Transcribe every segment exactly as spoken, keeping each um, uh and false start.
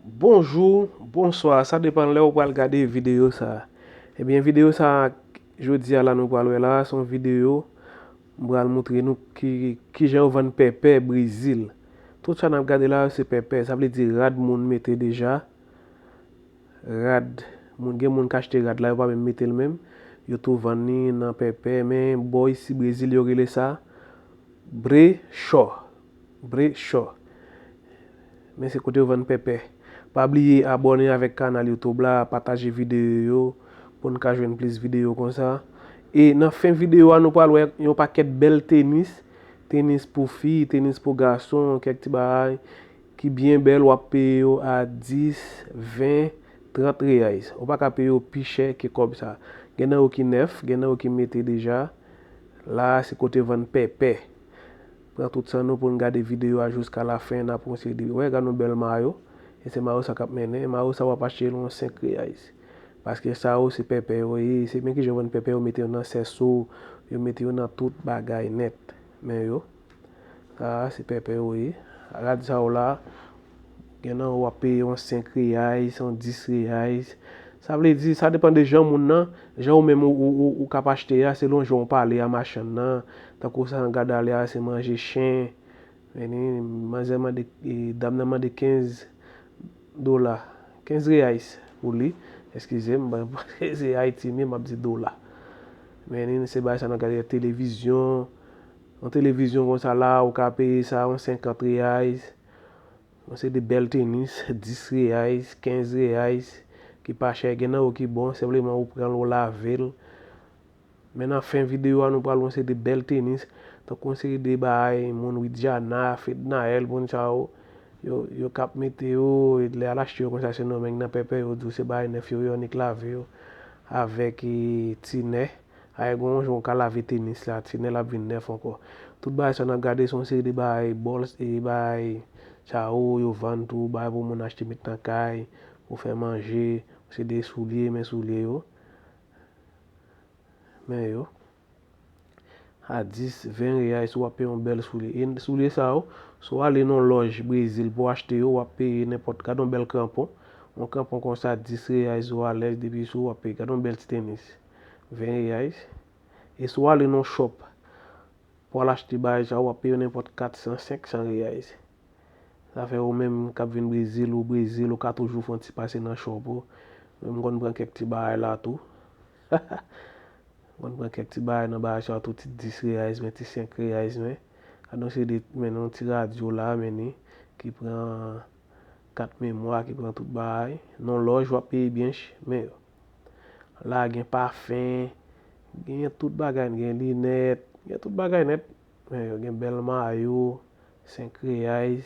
Bonjou, bonswa, sa depann lè ou pral gade videyo sa a. Ebyen, videyo sa a, jodi a la nou pral wè la, se yon videyo m pral montre nou ki, kijan yo vann pèpè Brezil. Tout sa n ap gade la yo se pèpè, sa vle di rad moun mete deja. Rad, moun, gen moun k achte rad la, yo pa menm mete l menm. Yo tou vann li nan pèpè, men bò isi Brezil yo rele sa brechó. Brechó. Men se kote yo vann pèpè. Pa bliye abòne avèk kanal YouTube la, pataje videyo yo pou n ka jwenn plis videyo konsa. E nan fen videyo a, nou pral wè yon pakèt bèl tenis. Tenis pou fi, tenis pou gason, kèk ti bagay ki byen bèl, w ap peye yo a dis, ven, trant reais. Ou pa ka peye yo pi chè ke kòb sa. Gen nan yo ki nèf, gen nan yo ki mete deja. La a, se kote vann pèpè. Pran tout san nou pou n gade videyo a jiska lafen, n ap konsidere. Wè, gade yon bèl mayo. E se mayo sa k ap mennen. Mayo sa w ap achte l yon senk reais. Paske sa yo se pèpè yo ye. Se men kijan yo vann pèpè, yo mete yo nan sèso, yo mete yo nan tout bagay nèt. Men yo, sa a se pèpè yo ye. Rad sa yo la, gen nan yo w ap peye yon senk reais, yon dis reais. Sa vle di, sa depann de jan moun nan, jan ou menm ou, ou, ou, ou k ap achte a, selon jan w pale a machann nan. Tankou sa n gade ale a, se manje chen. Men ni, manzè mande, e, dam nan mande kenz dola, kenz reais pou li. Eskize m, paske se Ayiti m ye, m ap di dola. Men ni, se bagay sa n ap gade, televizyon. Yon televizyon konsa la, ou ka peye sa yon senkant reais. Yon seri de bèl tenis, dis reais, kenz reais, ki pa chè. Gen nan yo ki bon, senpleman ou pran l, ou lave l. Men nan fen videyo a, nou pral wè yon seri de bèl tenis, tankou yon seri de bagay, moun Widiana, Fednaelle, moun sa yo, yo, yo k ap mete yo, lè al achte yo konsa, se nan men nan pèpè, yo di w se bagay nèf yo, yo annik lave yo avèk, e, tinè. Ay, gon yon jan w ka lave tenis la, tinè l ap vin nèf ankò. Tout bagay sa n ap gade, se yon seri de bagay, bòl, e, bagay sa yo, yo vann tou, bagay pou moun achte met nan kay, pou fè manje, se de soulye, men soulye yo. Men yo. A dis, ven reais, w ap peye yon bèl soulye. E soulye sa yo, si w ale nan yon lòj Brezil pou w achte yo, w ap peye nenpòt, gade yon bèl kranpon. Yon kranpon konsa, dis reais ou alèz, depi sou w ap peye. Gade yon bèl ti tenis, ven reais. E si w ale nan yon shop pou w al achte bagay sa yo, w ap peye yo nenpòt kat san, senk san reais. Sa fè ou menm k ap vin Brezil, ou Brezil, ou ka toujou fè yon ti pase nan shop ou. Mwen, m konn pran kèk ti bagay la tou. M konn pran kèk ti bagay nan bagay sa tou, ti dis reais, men ti senk reais, men. Gade yon seri de, men yon ti radyo la, men ni, ki pran kat memwa, ki pran tout bagay. Nan lòj, w ap peye byen ch-, men yo. La gen pafen, gen tout bagay, gen linèt, gen tout bagay nèt. Men yo gen bèl mayo, senk reais.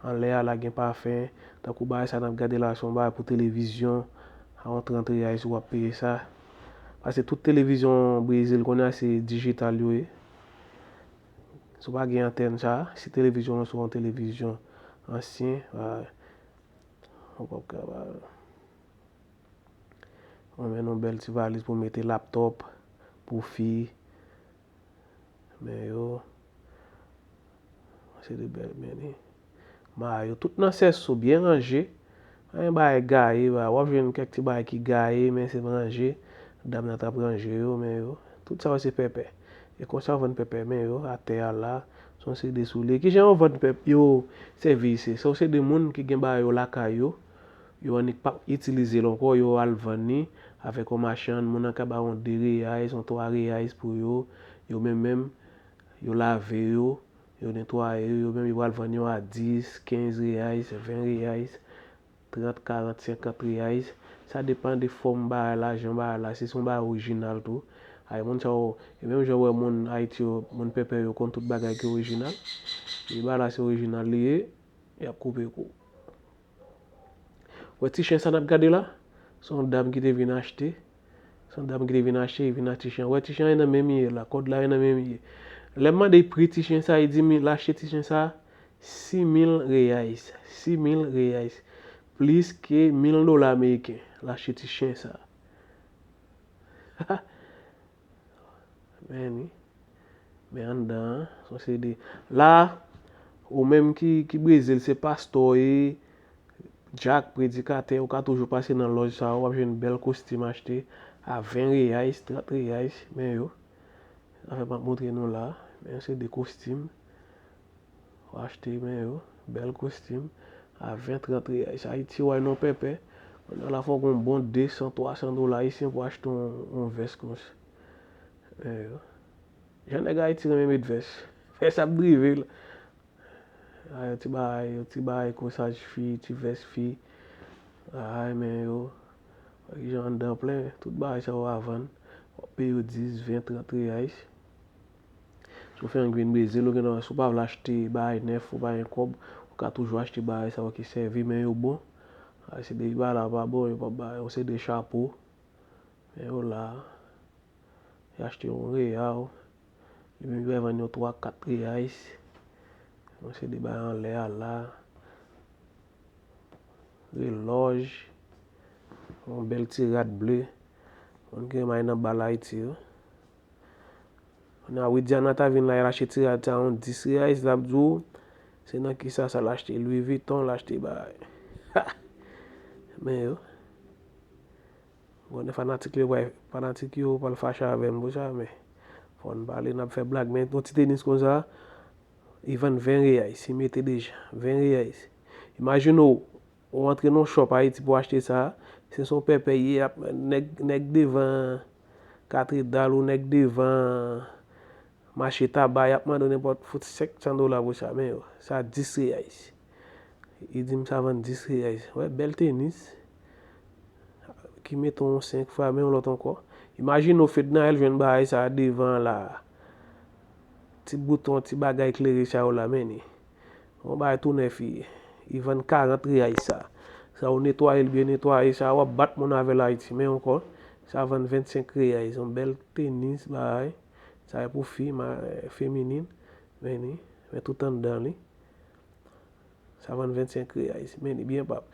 Anlè a la gen pafen. Tankou bagay sa n ap gade la, se yon bagay pou televizyon. A yon trant reais ou ap peye sa. Paske tout televizyon Brezil kounye a se dijital yo ye. Si w pa gen antèn sa, si televizyon an se yon televizyon ansyen, ou p ap ka. Mwen men yon bèl ti valiz pou mete laptòp, pou fi. Men yo. Se de bèl, men ni. Mayo, tout nan sèso, byen ranje. Pa gen bagay gaye, ba, w ap jwenn kèk ti bagay ki gaye, men se ranje. Dam nan t ap ranje yo, men yo. Tout sa yo se pèpè. E konsa yo vann pèpè, men yo, atè a la. Se yon seri de soulye. Kijan yo vann pèp-, yo sèvi isi? Se yon seri de moun ki gen bagay yo lakay yo. Yo annik p ap itilize l ankò, yo al vann li avèk yon machann, moun nan ka ba yon de reais, yon twa reais pou yo. Yo menm menm, yo lave yo, yo netwaye yo, yo menm yo pral vann yo a dis, kenz reais, ven reais, trant, karant, senkant reais. Sa depann de fòm bagay la, jan bagay la, si se yon bagay orijinal tou. Ay, moun sa yo, e menm jan w wè moun Ayiti yo, moun pèpè yo konn tout bagay ki orijinal. E bagay la se orijinal li ye, y ap koupe kou. Wè ti chen sa n ap gade la? Se yon dam ki te vin achte. Se yon dam ki te vin achte, li vin ak ti chen. Wè ti chen an nan men m li ye la, kòd la nan men m li ye. Lè m mande pri ti chen sa, li di m l achte ti chen sa sis mil reais. Sis mil reais. Plis ke mil dola ameriken. L achte ti chen sa. Men ni. Men anndan an, se yon seri de. La, ou menm ki, ki Brezil, se pastè w ye, Dyak, predikatè, ou ka toujou pase nan lòj sa yo, w ap jwenn bèl kostim achte a ven reais, trant reais, men yo. Sa fè m ap montre nou la, men se de kostim. W achte, men yo, bèl kostim a ven, trant reais. Ayiti, w al nan pèpè, kounye a la fò w gen yon bon de san, twa san dola ayisyen pou achte yon, yon vès konsa. Men yo. Jan nèg Ayiti renmen met vès. Vès ap drive l. Ay, yon ti bagay, yon ti bagay kosaj fi, ti vès fi. Ay, men yo. Wè kijan anndan plen, tout bagay sa yo a vann. W ap peye yo dis, ven, trant reais. Si w fè yon vin Brezil, ou gen dwa, si w pa vle achte bagay nèf, ou pa gen kòb, ou ka toujou achte bagay sa yo ki sèvi, men yo bon. Ay, se depi bagay la pa bon, yo p ap ba, yo se de chapo. Men yo la. Li achte yon real. Li menm li vann yon twa, kat reais. Yon se de bagay anlè a la. Relòj. Yon bèl ti rad ble. Moun ki renmen al nan bal Ayiti yo. Kounye a Widiana ta vin la, l achte ti rad sa yon dis reais, l ap di w, se nan kisa sa l achte? Louis Vuitton, l achte bagay. Men yo. Konnen fanatik li yo pral, fanatik yo pral fache avè m pou sa, men fò n pale, n ap fè blag. Men yon ti tenis konsa, li vann ven reais, li mete deja, ven reais. Imajine w, ou antre nan yon shop Ayiti pou achte sa, se son pèpè ye, ap, nèg, nèg devan katedral ou nèg devan mache taba, y ap mande w nenpòt fout senk san dola pou sa, men yo, sa dis reais. Li di m sa vann dis reais. Wè, bèl tenis. Ki mete yon senk fwa, men yon lòt ankò. Imajine w Fednaelle jwenn bagay sa devan la. Ti bouton, ti bagay klere sa yo la, men li. Yon bagay tou nèf li ye. Li vann karant reais sa. Sa ou netwaye l byen netwaye, sa w ap bat moun avè l Ayiti. Men ankò, sa vann vennsenk reais. Yon bèl tenis, bagay. Sa e pou fi, ma, feminin. Men li, men tout anndan li. Sa vann vennsenk reais. Men li byen pap.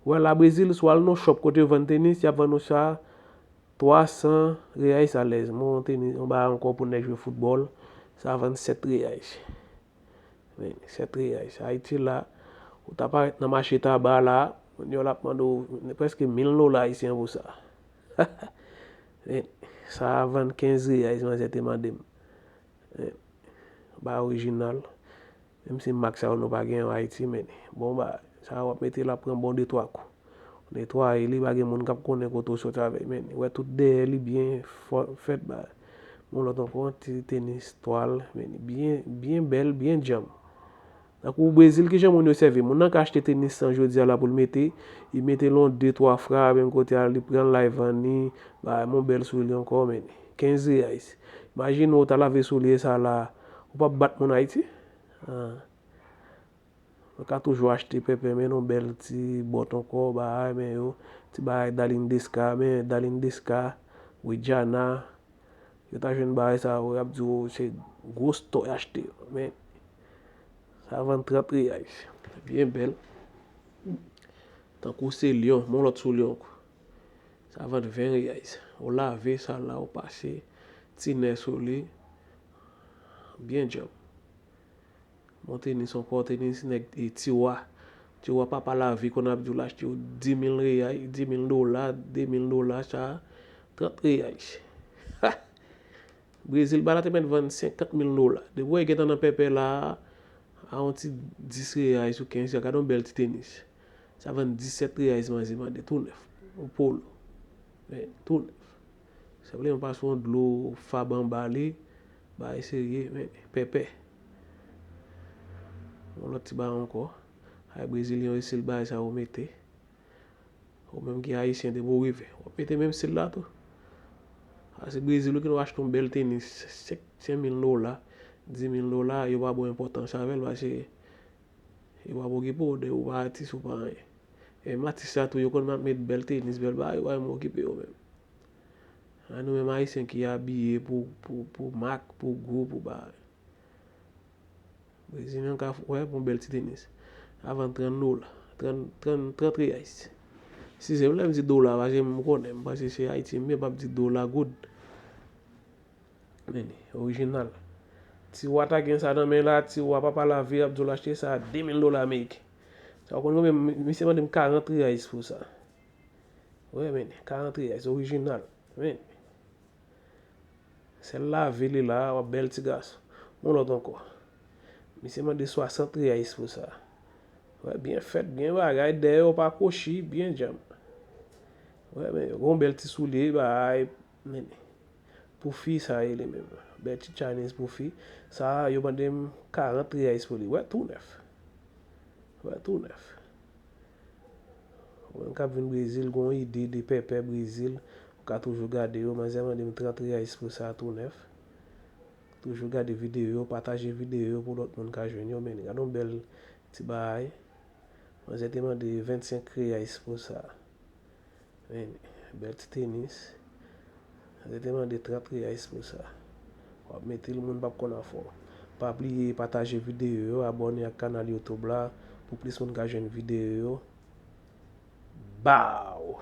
Ou wè la Brezil, si w al nan shop kote yo vann tenis, y ap vann ou sa twa san reais alèz. Men yon tenis, yon bagay ankò pou nèg jwe foutbòl, sa vann sèt reais. Men, sèt reais. Ayiti la, ou ta parèt nan mache taba la, moun yo l ap mande w prèske mil dola ayisyen pou sa. Men, sa vann kenz reais, manzè te mande m. Men, bagay orijinal. Menm si mak sa yo nou pa gen yo Ayiti, men bon bagay. Sa w ap mete l ap pran bon de twa kou. Netwaye li, pa gen moun k ap konnen kote w soti avè l, men wè tout dèyè li byen fò, fèt ba. Bon, lòt ankò, ti tenis twal, men byen, byen bèl, byen djanm. Tankou Brezil, kijan moun yo sèvi? Moun nan ka achte tenis sa jodi a la pou l mete, li mete l yon de twa fwa, menm kote a, li pran l la, li vann li, ba, yon bèl soulye ankò, men kenz reais. Imajine w ta lave soulye sa la, ou p ap bat moun Ayiti? Ah. Mwen ka toujou achte pèpè, men yon bèl ti bòt ankò, bagay, men yo, ti bagay Darline Desca, men Darline Desca, Widiana, yo ta jwenn bagay sa yo, y ap di w se gwo stò y achte yo, men sa vann trant reais. Byen bèl. Tankou se lyon, men yon lòt sou lyon ankò. Sa vann ven reais. Ou lave sa la, ou pase tinè sou li. Byen djanm. Bon tenis ankò, tenis nèg e tiwa. Tiwa papa lavi konn ap di w l achte w di mil reais, di mil dola, de mil dola, sa trant reais. Ha! Brezil ba la te mèt vann senkant mil dola. Depi w wè gentan nan pèpè la, a yon ti dis reais ou kenz reais, gade yon bèl ti tenis. Sa vann disèt reais manzè mande, tou nèf. Yon polo. Men, tou nèf. Senpleman pase yon dlo fab anba li, bagay serye, men, pèpè. Yon lòt ti bagay ankò. Ay, Brezilyen yo, estil bagay sa yo mete. Ou menm ki ayisyen, depi w rive, w ap mete menm estil la tou. Pase Brezil, ou gen dwa achte yon bèl tenis, senk, senk mil dola, di mil dola, yo pa ba w enpòtans avè l, pase yo p ap okipe w, de ou pa atis, ou pa anyen. E menm atis la tou, yo konn ap met bèl tenis, bèl bagay, yo pa menm okipe yo menm. A nou menm ayisyen ki abiye pou, pou, pou mak, pou gou, pou bagay. Brezilyen ka f-, wè, pou yon bèl ti tenis. Sa vann trant dola, trant, trant, trant reais. Si se lè m di dola, pase m konnen, m panse se Ayiti m ye, m ap di dola, goud. Men li, orijinal. Tiwa ta gen sa nan men la, tiwa papa lavi ap di w l achte sa a de mil dola ameriken. Sa w konn konbyen misye mande m? Karant reais pou sa. Wi, men, karant reais, orijinal. Men. Sèl lave li la, w ap bèl ti gason. Yon lòt ankò. Misye mande swasant reais pou sa. Wè, byen fèt, byen bagay, dèyè w pa kwochi, byen djanm. Wè, men, yon bèl ti soulye, bay, men. Pou fi sa ye li menm. Bèl ti Chinese pou fi. Sa, yo mande m karant reais pou li. Wè, tou nèf. Wè, tou nèf. Ou menm k ap vin Brezil, gon ide de pèpè Brezil, ou ka toujou gade yo. Manzè mande m trant reais pou sa, tou nèf. Toujou gade videyo yo, pataje videyo yo pou lòt moun ka jwenn yo. Men, gade yon bèl ti bagay. Manzè te mande vennsenk reais pou sa. Men, bèl ti tenis. Manzè te mande trant reais pou sa. W ap mete l, moun p ap konn afè w. Pa bliye pataje videyo yo, abòne ak kanal YouTube la, pou plis moun ka jwenn videyo yo. Baw!